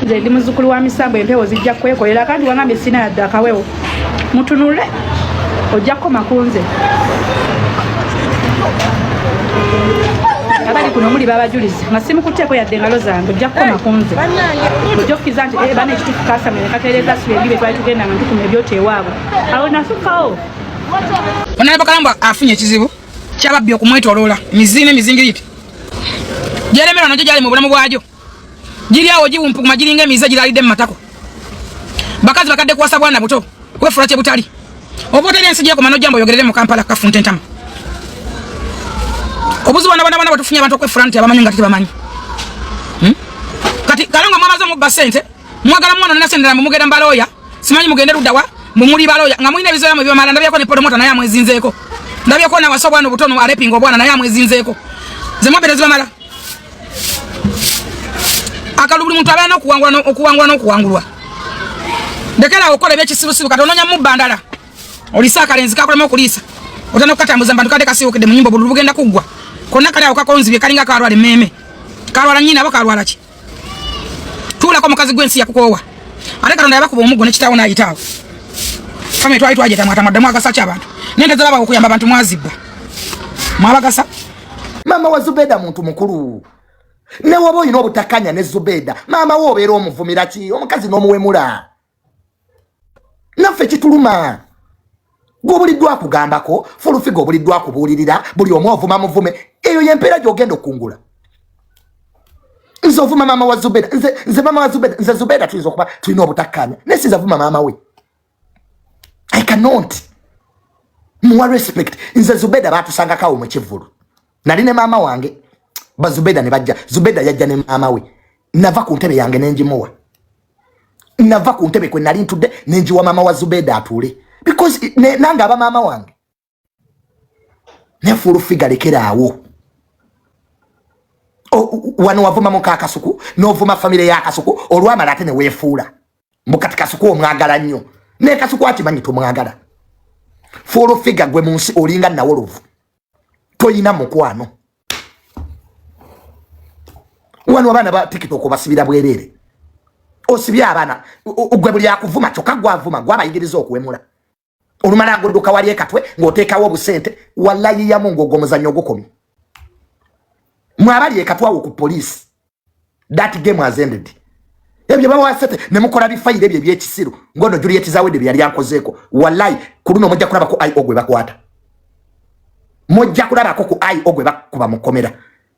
Nze ndi muzzukulu wa misambo, empewo zijja kwekolera kandi wangambye sina yadde akawewo. Mutunule ojja kukoma ku nze. Abali kuno muli babajulizi nga simukutteko yadde engalo zange, ojja kukoma ku nze. Ojja okukkiriza nti eh, bana ekituufu kasamire katereeza sibendi be twali tugenda nga ntukuma ebyoto ewaabwe. Awo nasukkawo. Onalaba Kalambwa afunye ekizibu kyababbi okumwetoloola miziina emizingiriti gyeremerwa nagyo gyali mu bulamu bwagyo giri awo giwumpuguma giringa emize giralidde mu matako. Bakazi bakadde kuwasa bwana buto kwefula kye butali. Oba oteri ensi gyekoma nojja mbu oyogerere mu Kampala kafunta entama. Obuzibu bwana bwana bwana bwetufunye abantu okwefula nti abamanyi nga tebamanyi. Kati Kalongo mwamaze omubba ssente, mwagala mwana nena ssente ndala mugenda mu balooya, simanyi mugende ludda wa, mbu muli balooya nga mulina ebizibu byamwe bibamala. Ndabyeko ne promota naye amwezinzeeko, ndabyeko nawasa obwana obutono alepinga obwana naye amwezinzeeko. Ze mwabbe tezibamala. Akalu buli muntu abeera n'okuwangula okuwangula n'okuwangulwa. Ndekera awo okukola ebyekisirusiru. Kati onoonya mubba ndala olisa akalenzi kakulema okuliisa otana okukatambuza mbantu kadde kasiiwukidde mu nyumba, obululu bugenda kuggwa konna kali awo kakonzibye kalinga kalwala emmeeme kalwala nnyina abo kalwala ki. Tuulako mukazi gw'ensi yakukoowa ate Katonda yabakuba omuggo ne kitaawo n'ayita awo. Famire twali twajetamwatamwa ddamu agasa ki abantu nente z'ababawa okuyamba abantu mwazibba mwabagasa. Maama wa Zubeda muntu mukulu, ne woba olina obutakanya ne Zubeda, maama we obeera omuvumira ki omukazi n'omuwemula? Naffe kituluma. Gwe obuliddwa akugambako Full Figure, obuliddwa akubuulirira, buli omu ovuma muvume. Eyo yempeera gy'ogenda okungula. Nze ovuma maama wa Zubeda, nze maama wa Zubeda, nze Zubeda tuyinza okuba tulina obutakkanya, naye sinza vuma maama we. I cannot. Muwa respect. Nze Zubeda batusangakawo mu kivvulu, nali ne maama wange, bazubeda ne bajja. Zubeda yajja ne maama we, nava ku ntebe yange nenjimuwa, nava ku ntebe kwe nali ntudde nenjiwa maama wa Zubeda atuule, because nange aba maama wange. Ne Full Figure lekeraawo. Wano wavuma muka Kasuku n'ovuma famire ya Kasuku, olwamala ate ne weefuula mukati Kasuku omwagala nnyo, ne Kasuku akimanyi tomwagala. Full Figure gwe mu nsi olinga nawolovu, toyina mukwano. Wano abaana ba TikTok obasibira bwereere, osibye abaana gwe buli akuvuma, kyokka gwavuma gwabayigiriza okuwemula. Olumala agodduka wali ekatwe ng'oteekawo obusente, wallayiyamu ng'ogwo omuzannyo ogukomye. Mwe abali ekatwe awo ku poliisi, that game has ended. Ebyo bawasete ne mukola bifayiro ebyo ebyekisiru ngono Juliet Zawedde bye yali ankozeeko, wallayi ku luno mujja kulabako io gwe bakwata, mujja kulabako ku io gwe bakuba mukomera.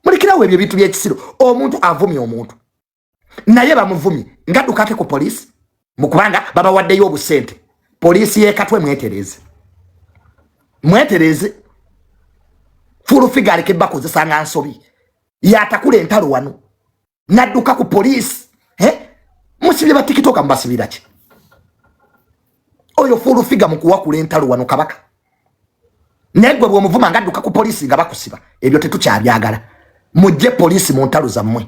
Mulikirawo ebyo ebintu byekisiru. Omuntu avumye omuntu naye bamuvumye ngaddukate ku poliisi mukubanga babawaddeyo obusente. Poliisi y'ekatwe mwetereze, mwetereze. Full Figure aleke bakozesa nga nsobi, yatakula entalo wano nadduka ku poliisi. Eh? Musibye ba TikTok mubasibira ki? Oyo Full Figure mukuwakula entalo wano kabaka, naye gwe bwomuvuma nga adduka ku poliisi nga bakusiba. Ebyo tetukyabyagala. Mujje poliisi mu ntalo zammwe.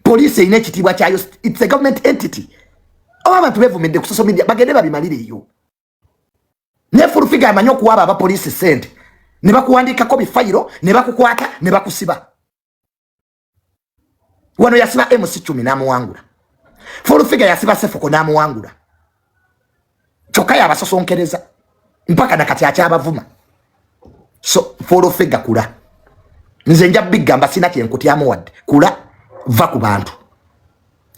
Poliisi erina ekitiibwa kyayo, it's a government entity. Oba abantu bevumidde ku social media, bagende babimalire eyo. Ne Full Figure amanyi okuwaaba abapoliisi sente ne bakuwandiikako bifayiro ne bakukwata ne bakusiba. Wano yasiba MC Cumi n'amuwangula. Full Figure yasiba Sefuko n'amuwangula, kyokka yabasosonkereza mpaka nakati akyabavuma. So Full Figure kula, nze nja bigamba, sina kyenkutyamu wadde. Kula, va ku bantu.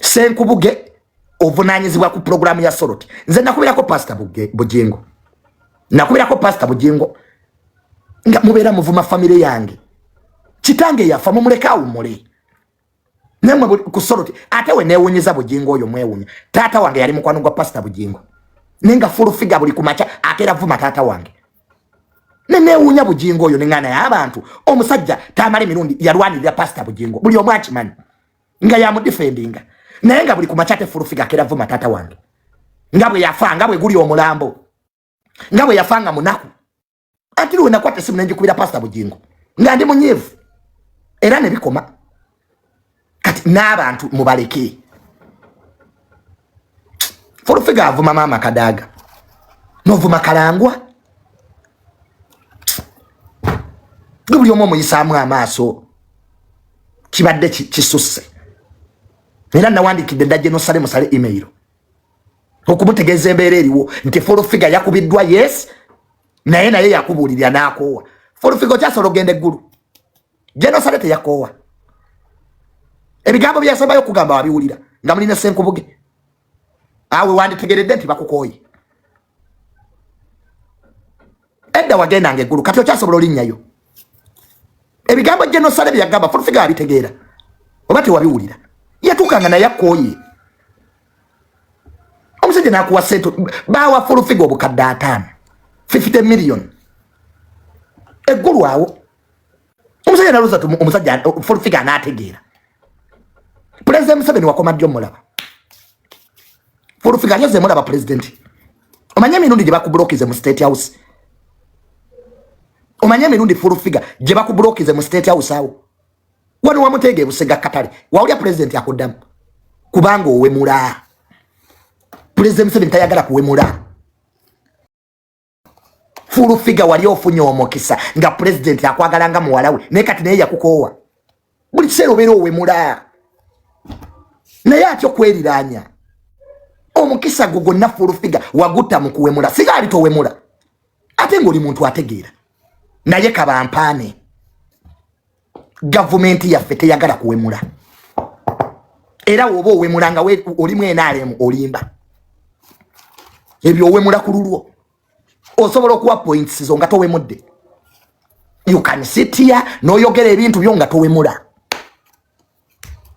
Senkubuge ovunanyizibwa ku puroguramu ya Soroti. Nze nakubirako Pasita Bugingo, nakubirako Pasita Bugingo nga mubeera muvuma famire yange. Kitange yafa, mumuleke awumule. Nemwe ku Soroti ate we newunyeza Bugingo oyo, mwewunya. Taata wange yali mukwano gwa Pasita Bugingo, naye nga Full Figure buli kumakya akeera vuma taata wange, nenewuunya Bugingo oyo neŋŋaana y'abantu. Omusajja tamala emirundi yalwanirira Pasita Bugingo, buli omu akimanyi nga yamudefendinga, naye nga buli kumakya ate Full Figure akeera vuma taata wange nga bwe yafa, nga bwe guli omulambo, nga bwe yafa nga munaku. Ati lwe nakwata esimu nenjikubira Pasita Bugingo nga ndi munyiivu era ne bikoma. Kati n'abantu mubaleke. Full Figure avuma maama Kadaaga novuma Kalangwa gwe buli omu omuyisaamu amaaso, kibadde kisusse. Era nawandikidde dda General Saleh Musale email okumutegeeza embeera eriwo nti Full Figure yakubiddwa, yes, naye yakubuulirira n'akoowa. Full Figure okyasobola okugenda eggulu. General Saleh teyakoowa. Ebigambo byasembayo okugamba wabiwulira nga mulina Senkubuge, awe wanditegeredde nti bakukooye. Edda wagendanga eggulu, kati okyasobola olinnyayo. Ebigambo General Saleh byeyagamba Full Figure abitegeera oba tewabiwulira? Yatuukanga naye akooye. Omusajja nakuwa sente, bawa Full Figure obukadde 50, 50 million eggulu awo. Omusajja naloza omusajja Full Figure anaategeera. President Museveni wakoma ddi omulaba? Full Figure alyoze mulaba president. Omanye emirundi gye bakubulokize mu State House? Omanye emirundi Full Figure gye bakubulokize mu State House awo? Wano wamuteega ebusega katale, wawulya president akuddamu kubanga owemula. President Museveni tayagala kuwemula. Full Figure wali ofunye omukisa nga president akwagala nga muwala we, naye kati naye yakukoowa. Buli kiseera obeera owemula, naye atyo okweriraanya omukisa gwo gwonna Full Figure wagutta mu kuwemula. Singa ali towemula ate ng'oli muntu ategeera, naye kabampaane gavumenti yaffe teyagala kuwemula. Era woba owemula nga olimu NRM, olimba. Ebyo owemula ku lulwo. Osobola okuwa points zo nga towemudde. You can sit here n'oyogera ebintu byo nga towemula.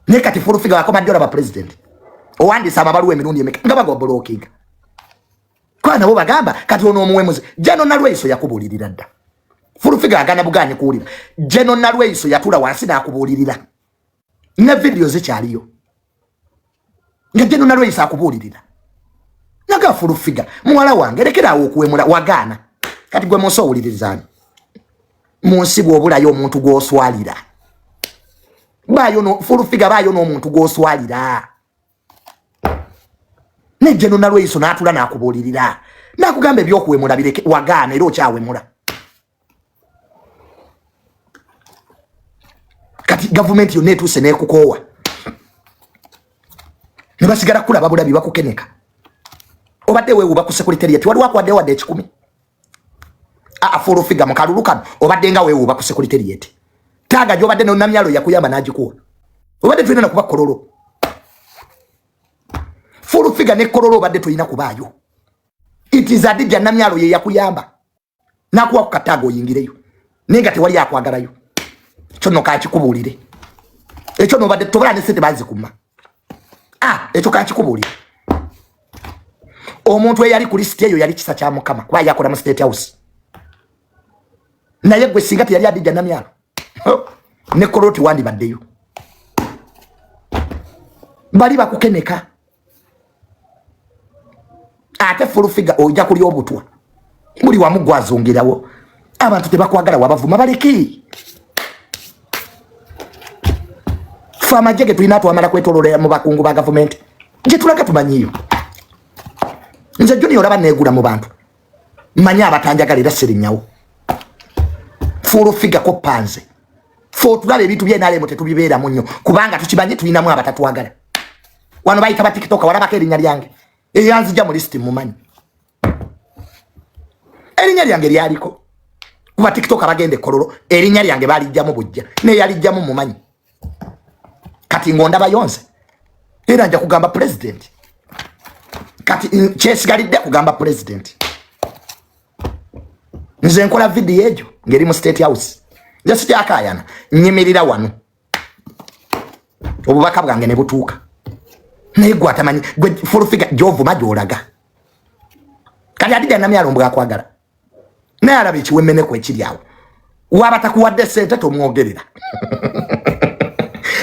Naye kati Full Figure wakoma ddi olaba president? Owandiisa amabaluwa emirundi emeka nga bagobulookinga? Kwa nabo bagamba kati ono omuwemuzi. General Nalweyiso yakubuulirira dda. Full Figure agana buganye kuwulira. General Nalweyiso yatula wansi n'akubuulirira ne vidiyo zikyaliyo nga General Nalweyiso akubuulirira naga, "Full Figure muwala wange, lekeraawo okuwemula." Wagaana. Kati gwe munsi owulirizaani? Mu nsi bw'obulayo omuntu gw'oswalira, baayo no Full Figure, baayo n'omuntu gw'oswalira. Ne General Nalweyiso n'atula n'akubuulirira n'akugamba ebyokuwemula bireke, wagaana era okyawemula. Kati gavumenti yonna etuuse n'ekukoowa ne basigala kulaba bulabi, bakukeneka. Obadde weewuba ku secretariat, waliwo akwadde wadde 100? Aa, Full Figure, mu kalulu kano obadde nga weewuba ku secretariat, taaga gyobadde nonamyalo yakuyamba n'agikuwa. Obadde tulina nakuba Kololo. Full Figure, ne Kololo obadde tolina kubaayo. It is Adija Namyalo ye yakuyamba nakuwa ku kataaga oyingireyo, naye nga tewali akwagalayo. Ekyo nno kankikubuulire, ekyo nobadde tobala ne sente bazikuma. Ah, ekyo kankikubuulire, omuntu eyali ku lisiti eyo yali kisa kya Mukama kuba yakola mu State House. Naye gwe singa teyali Adija Namyalo, ne Kololo tewandibaddeyo. Bali bakukeneka. Ate Full Figure ojja kulya obutwa buli wamu gwazungirawo. Abantu tebakwagala, wabavuma, baleki. Fe amagye ge tulina twamala kwetololera mu bakungu ba gavumenti gye tulaga tumanyiyo. Nze Junior olaba neegula mu bantu, manyi abatanjagala era sirinnyawo. Full Figure ko panze fe otulaba ebintu byenalemu tetubibeeramu nnyo kubanga tukimanyi tulinamu abatatwagala. Wano bayita ba TikTok, walabako erinnya lyange eyanzija mu lisiti? Mumanyi erinnya lyange lyaliko kuba TikTok abagenda ekololo erinnya lyange balijjamu bujja neyalijjamu mumanyi. Kati ng'ondaba yonze era nja kugamba president. Kati kyesigalidde kugamba president. Nze nkola vidiyo egyo ng'eri mu State House, nze sikyakayana, nyimirira wano obubaka bwange ne butuuka. Naye gwe atamanyi, gwe Full Figure gyovuma gyolaga. Kati Adija Namyalo mbwakwagala, naye alaba ekiwemeneku ekiri awo. Waba takuwadde sente tomwogerera.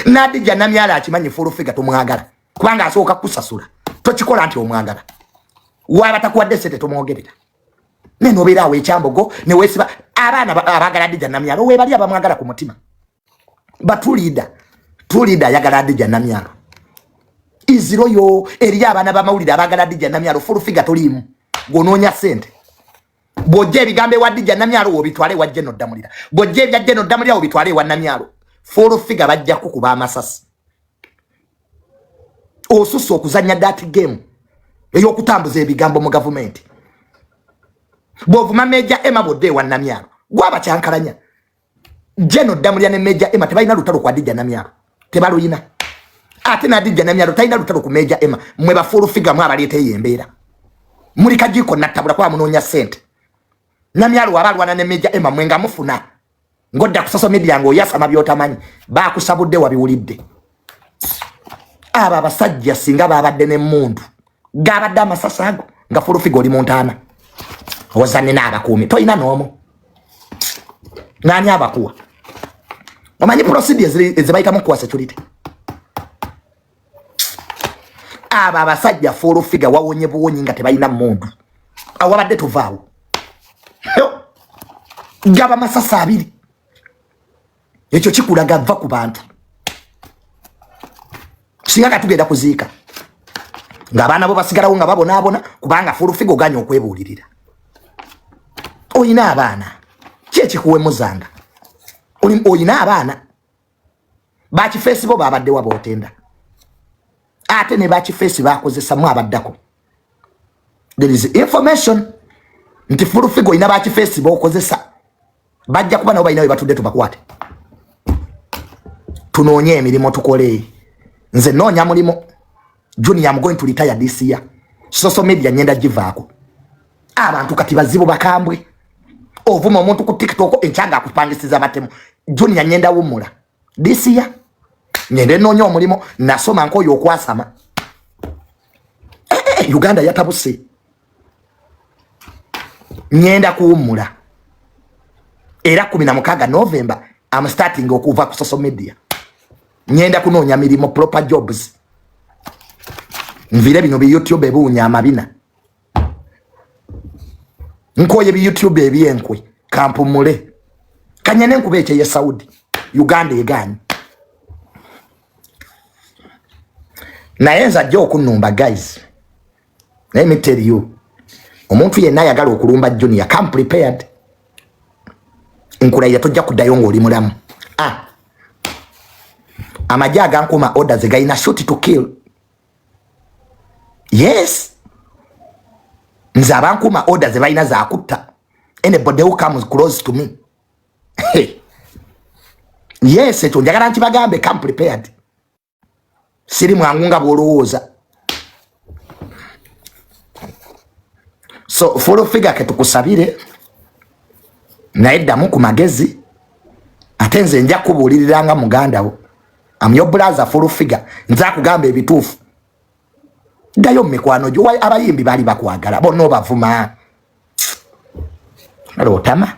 Nadija Namyalo akimanyi Full Figure tomwagala kubanga asooka kusasula. Tokikola nti omwagala. Waba takuwadde sente tomwogerera, naye nobeera awo ekyambogo newesiba abaana abaagala Adija Namyalo. Webali abamwagala ku mutima batulida tulida ayagala Adija Namyalo iziroyo. Eriyo abaana bamawulire abaagala Adija Namyalo. Full Figure toliimu, gwonoonya sente. Bw'ojja ebigambo ewa Adija Namyalo wobitwale ewa Jeno Ddamulira, bw'ojja ebya Jeno Ddamulira wobitwale ewa Namyalo. Full Figure bajja kukuba amasasi. Osusse okuzanya that game ey'okutambuza ebigambo mu gavumenti. Bw'ovuma Meja Emma bw'odda ewa Namyalo, gwaba kyankalanya. Jeno Ddamulya ne Meja Emma tebalina lutalo ku Adijja Namyalo, tebaluyina. Ate n'Adijja Namyalo talina lutalo ku Meja Emma. Mwe ba Full Figure mwe abaleeta eyo embeera. Muli kajiiko nattabula kuba munoonya ssente. Namyalo waba alwana ne Meja Emma, mwe nga mufuna. Ng'odda ku social media ng'oyasama by'otamanyi, baakusabudde wabiwulidde. Abo abasajja singa babadde n'emmundu, gabadde amasasi ago nga Full Figure oli mu ntaana. Ozanne n'abakuumi, tolina n'omu. Nani abakuwa? Omanyi procedures ezibayitamu kuwa security? Abo abasajja Full Figure wawonye buwonyi nga tebalina mmundu. Awabadde tuvaawo. Gaba masasi abiri. Ekyo kikulaga va ku bantu. Singa katugenda kuziika ng'abaana bo basigalawo nga babonaabona kubanga Full Figure oganya okwebuulirira. Oyina abaana, ki ekikuwemuzanga? Oyina abaana bakifeesi bo babaddewa bootenda, ate ne bakifeesi bakozesamu abaddako. There is information nti Full Figure oyina bakifeesi bokozesa, bajja kuba nabo balina we batudde, tubakwate tunoonye emirimu tukole. Nze noonya mulimu. Junior, I'm going to retire this year. Social media nyenda givaako. Abantu kati bazibu, bakambwe. Ovuma omuntu ku TikTok, enkyanga akupangisiza batemu. Junior, nyenda wummula this year, ngende noonya omulimu. Nasoma nkoyo okwasama. Uganda yatabuse. Nyenda kuwummula era 16 November am starting okuva ku social media. Nyenda kunoonya mirimu, proper jobs, nvire bino bi YouTube ebiwunya amabina. Nkoye bi YouTube ebyenkwe, kampumule kanyene nkuba ekye ye Saudi. Uganda egaanyi, naye nze ajja okunnumba. Guys, let me tell you, omuntu yenna ayagala okulumba Junior, come prepared. Nkulayira tojja kuddayo ng'oli mulamu. Ah, amagye agankuma order ze galina shoot to kill. Yes, nze abankuuma order ze balina zakutta anybody who comes close to me. Yes, ekyo njagala nkibagambe, come prepared. Siri mwangu nga bw'olowooza. So Full Figure, ketukusabire naye ddamu ku magezi. Ate nze nja kubuulirira nga muganda wo. Am your brother, Full Figure. Nze akugamba ebituufu. Ddayo mu mikwano gyo. Abayimbi baali bakwagala, bonna obavuma. Otama.